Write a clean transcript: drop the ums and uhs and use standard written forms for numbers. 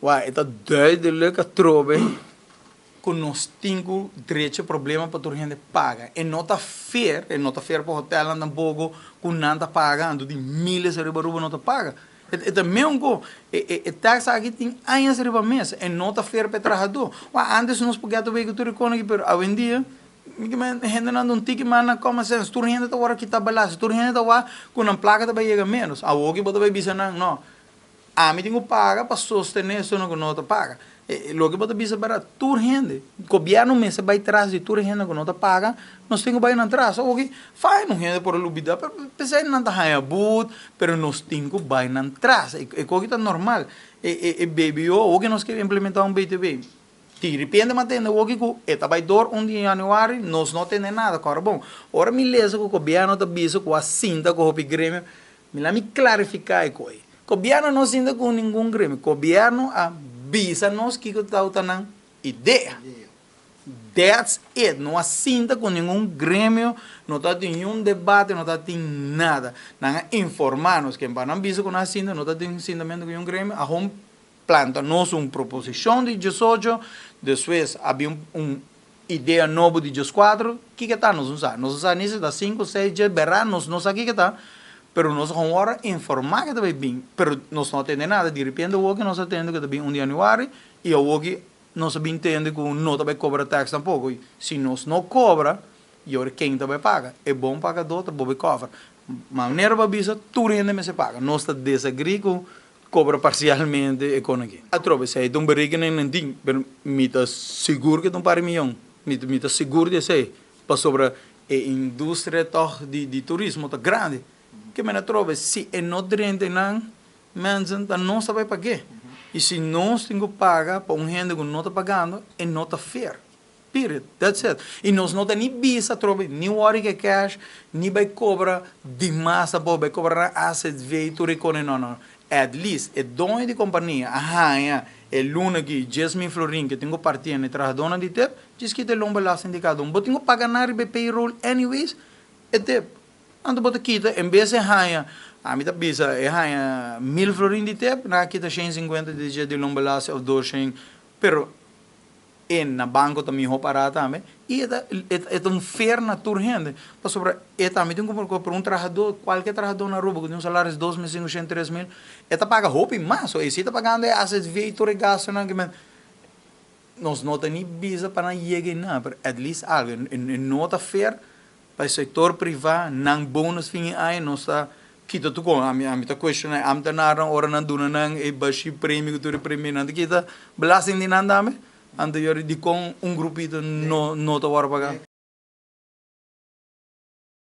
Wak, e ta duidelijk atrobe ku nos tin ku drecha problema pa tur hende paga. E no ta fair, e no ta fair pa hotelnan tampoko ku nan ta paga, anto tin miles ariba Aruba no ta paga. E ta meun ku e tax aki tin añas riba mesa. E no ta fair pa e trahadó. Wak, antes nos por get away ku tur e kon aki, pero awendia mi ke men hendenan ta un tiki mas na common sense. Tur hende ta wòrdu kita belasting, tur hende ta wak ku nan plaka ta bai yega ménos. Awoki bo ta bai bisa nan, no. Ami tin ku paga pa sostené esun ku no ta paga. Loke bo ta bisa bèrdat, tur hende, gobièrnu mester bai tras di tur e hende ku no ta paga, nos tin ku bai nan tras. Oki, fine un hende por a lubidá, pero p'esei nan ta haña but, pero nos tin ku bai nan tras. E koki ta normal. E BBO, oki nos ke implementá un BTW. Di repente mi a tende oki ku e ta bai dor un di januari, nos no tende nada. Kòrda bon, ora mi lesa ku gobièrnu ta bisa ku a sinta ku hopi gremio, Mi la mi klarifiká e koi. Gobièrnu no sinta ku ningun gremio. Gobièrnu a bisa nos kiko ta nan idea. That's it. No a sinta ku ningun gremio, no ta tin niun debate, no ta tin nada. Nan a informá nos. Ken pa nan bisa ku nan a sinta, no ta tin sintamentu ku niun gremio. A hon planta nos un proposishon di 18, despues a bin un idea nobo di 14, kiko ta nos no sa. Nos no sa ni si ta sinku, seis, djes, bèrdat nos no sa kiko ta, pero nos a wòrdu informá ke ta bai bin, pero nos no a tende nada. Di repente awoki nos a tende ku ta bin 1 di yanüari i awoki nos a bin tende ku no ta bai kobra tèks tampoko. Si nos no kobra, i ora ken ta bai paga? E bon pagadó ta bo bai kòver. Manera bo a bisa, tur hende mester paga. Nos ta desagrí ku Cobra parcialmente e con aki. Atrobe, si ta un berekening nan tin, pero mi ta sigur cu ta un par di miyon. Mi ta sigur di esey, pasobra e industria toch di turismo ta grandi. Ke men atrobe, si e no drenta nan, mensen, ta nos ta bay pag'e. Y si nos tin cu paga pa un hende cu no ta pagando, e no ta fair. Period. That's it. Y nos no ta ni bisa atrobe, ni worry ke cash, ni bay cobra dimas tampoco, bay cobra nan AZV tur e cone, no, no. At least e doño di compania a haya e luna aki 10,000 florin ke tin cu parti na e trahadornan di tip, djis kita e loonbelasting di cada un. Bo tin cu paga nan riba e payroll anyways, e tip. Anto bo ta kita, en bes e haya, ami ta bisa, e haya 1000 florin di tip, nan a kita 150 di dje di loonbelasting of 200, pero E na banco ta miho pará tambe y e ta un fair na tur hende pasobra e tambe tin cu por un trahador cualke trahador na Aruba cu tin un salario di 2500 3000 e ta paga hopi mas so e si ta pagando e AZV tur e gastonan ki men nos no ta ni bisa pa nan yega eynan pero at least algo e no ta fair Pa e sector priva, nan bonus fin di aña nos ta kita tur con. Ami ta cuestiona e ambtenarnan ora nan duna nan e bashi premio cu tur e premio nan ta kita belasting di nan tambe. Anto yori dicon un grupito no ta worde paga.